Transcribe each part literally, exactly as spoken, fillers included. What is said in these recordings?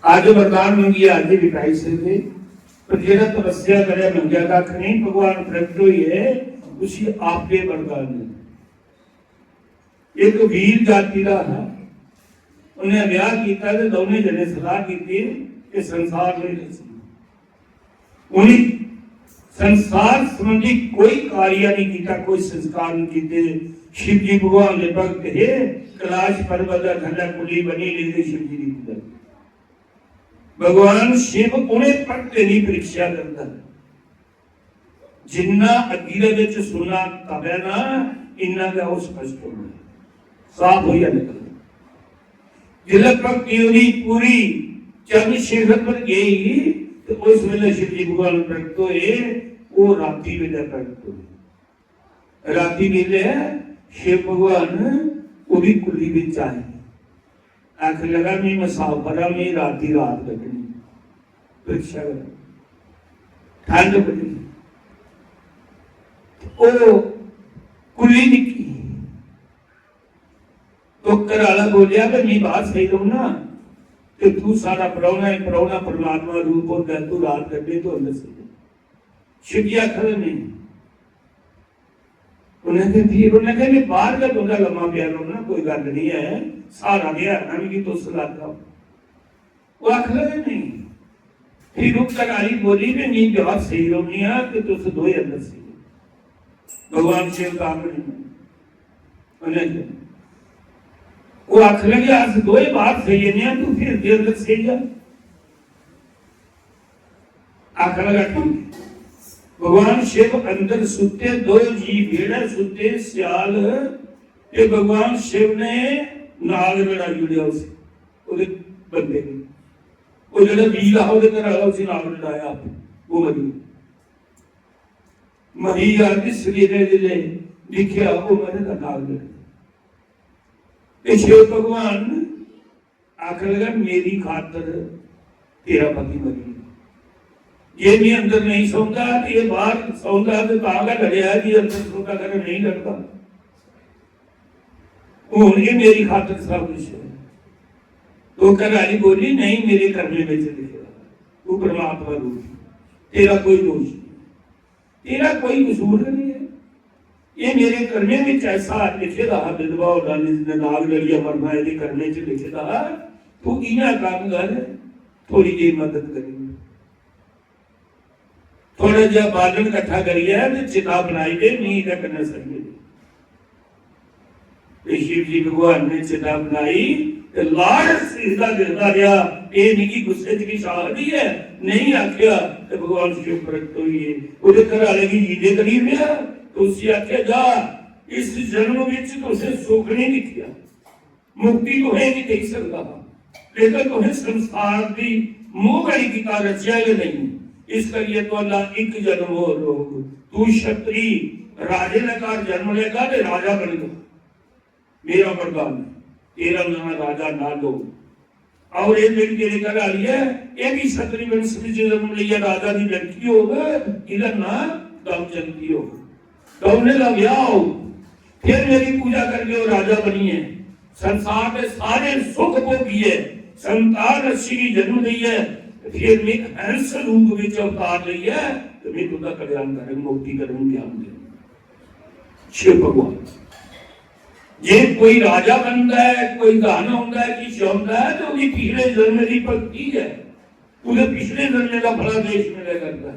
अज्ज वरदान मंगियै अज्ज बी पाई सकदे, पर जेह्ड़ा तपस्या करै, मंगेआ कक्ख नेईं, भगवान प्रगट होइयै उसी आपे वरदान दिंदे। इक वीर जाति दा हा, उन्नै ब्याह कीता ते दौनें जने सलाह कीती कि संसार नेईं रचना। उ'नें संसार संबंधी कोई कार्य नहीं कीता, कोई संस्कार नहीं कीते। शिव जी भगवान दे भक्त हे, कैलाश पर्वत दा थल्लै कुली बनी लेई ते शिव जी दी पूजा। भगवान शिव उ'नें भक्तें दी परीक्षा करदा है। जिन्ना अग्गी दे विच सुन्ना तपै ना, इन्ना गै ओह स्पष्ट होंदा है, साफ होइयै निकलदा। जिसलै भक्ति ओह्दी पूरी चरण शिखर पर गेई, ते उस वेले शिव जी भगवान प्रगट होए। ओह राती वेले प्रगट होए। राती वेले शिव भगवान ओह्दी कुल्ली बिच आए। आखन लगा, "मैं मुसाफर हां, मैं राती रात कड्ढनी।" परीक्षा करो। ठंड बड़ी। ओह कुल्ली निक्की। तो घर आह्ला बोलेआ, "भाई, मी बाहर सेई रौह्ना, ते तू साढ़ा परौह्ना ऐ, परौह्ना परमात्मा रूप होंदा ऐ, तू रात कड्ढे, तू अंदर सेई जा।" शिव जी आखन लगे, "नेईं।" उन्हें ते फिर उन्हें कहा, "मैं बाहर गै तुं'दा लम्मा पेआ रौह्ना, कोई गल्ल निं ऐ, स्हारा ते है ना मिगी तुस लागा।" ओह आखन लगे, "नेईं।" फिर ओह घर आह्ली बोली, "मैं मी बाहर सेई रौह्नी आं ते तुस दोए अंदर सेई जाओ।" भगवान शिव दा आखन लगे, उन्हें, ओह आखन लगे, "अस दोए बाहर सेई जन्ने आं, तू फिर दे अंदर सेई जा।" आखन लगा, "तू।" भगवान शिव अंदर सुत्ते, दो जी बेहड़े सुत्ते, सियाल, ते भगवान शिव ने नाग लड़ाई ओड़ेआ उसी, ओह्दे बंदे गी। ओह् जेह्ड़ा वीर हा, ओह्दे घर आह्ला उसी नाग लड़ाया, ओह् मरी गेआ। मरी गेआ ते सवेरे जिसलै दिक्खेआ, ओह् मरे दा नाग लड़ाया। ते शिव भगवान आखन लगा, "मेरी खातर तेरा पति मरी गेआ। जे मैं अंदर नहीं सौंदा ते ये बाहर सौंदा ते तां गै लड़ेआ, जे अंदर सौंदा, कदें नहीं लड़दा। हून ये मेरी खातर सब कुछ है।" तो घर आह्ली बोली, "नहीं, मेरे कर्मे बिच लिखे दा, तू परमात्मा रूप, तेरा कोई दोष नहीं।" तेरा कोई कसूर नहीं है। ये मेरे कर्मे बिच ऐसा लिखे दा हा, विधवा होना, जिसने नाग लड़िया मरना, एदे कर्मे च लिखे दा हा। तू इयां काम कर, थोड़ी जेही मदद करी, थोड़ा जेहा बालन इकट्ठा करियै ते चिता बनाई दे, मी एदे कन्नै सरिये दे। ते शिव जी भगवान ने चिता बनाई ते लाड़ सिखदा दिखदा रेहा, "एह् मिगी गुस्से च किश आखदी ऐ?" नेईं आखेआ ते भगवान शिव प्रगट होई गे। ओह्दे घर आह्ले गी जींदे करी ओड़ेआ ते उसी आखेआ, "जा, इस जन्म बिच तुसें सुख नहीं दिक्खेआ, मुक्ति तुसें नहीं देई सकदा हा, लेकिन तुसें संसार दी मोह करी कीता, रचेआ गै नहीं, इस करियै तुहाडा इक जन्म होर रौह्ग। तू क्षत्री राजे दे घर जन्म लेगा ते राजा बनगा।" मेरा वरदान है, तेरा नाम राजा नालो। और ये मेरी तेरे घर आ रही है, ये भी क्षत्रिय वंश में जन्म लिया, राजा की लड़की होग, इधर ना दमयंती होग। दौने का ब्याह हो, फिर मेरी पूजा करके वो राजा बनिए, संसार के सारे सुख भोगिए, संतान रश्मि की जन्म दी है, फिर मैं हंस रूप में अवतार लिया, तो मैं तुझा कल्याण करूं, मुक्ति करूं, ज्ञान दूं। शिव भगवान। जे कोई राजा बनदा ऐ, कोई धन होंदा ऐ, किश होंदा ऐ, ते ओह्दी पिछले जन्म दी भक्ति ऐ, ओह्दे पिछले जन्म दा फलादेश मिलै करदा ऐ।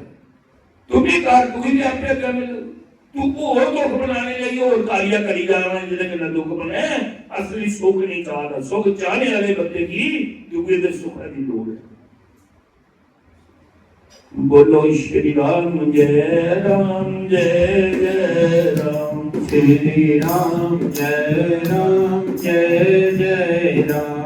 तू भी कर, तुगी भी आपे अग्गें मिलग। तू होर दुख बनाने लेई होर कार्य करी जाना, जेह्दे कन्नै दुख बने। असली सुख नहीं चाहदा। सुख चाहने वाले बंदे की दुए दे सुखै दी लोड़ है। बोलो श्री राम जय राम जय जय राम। श्री राम जय राम जय जय राम।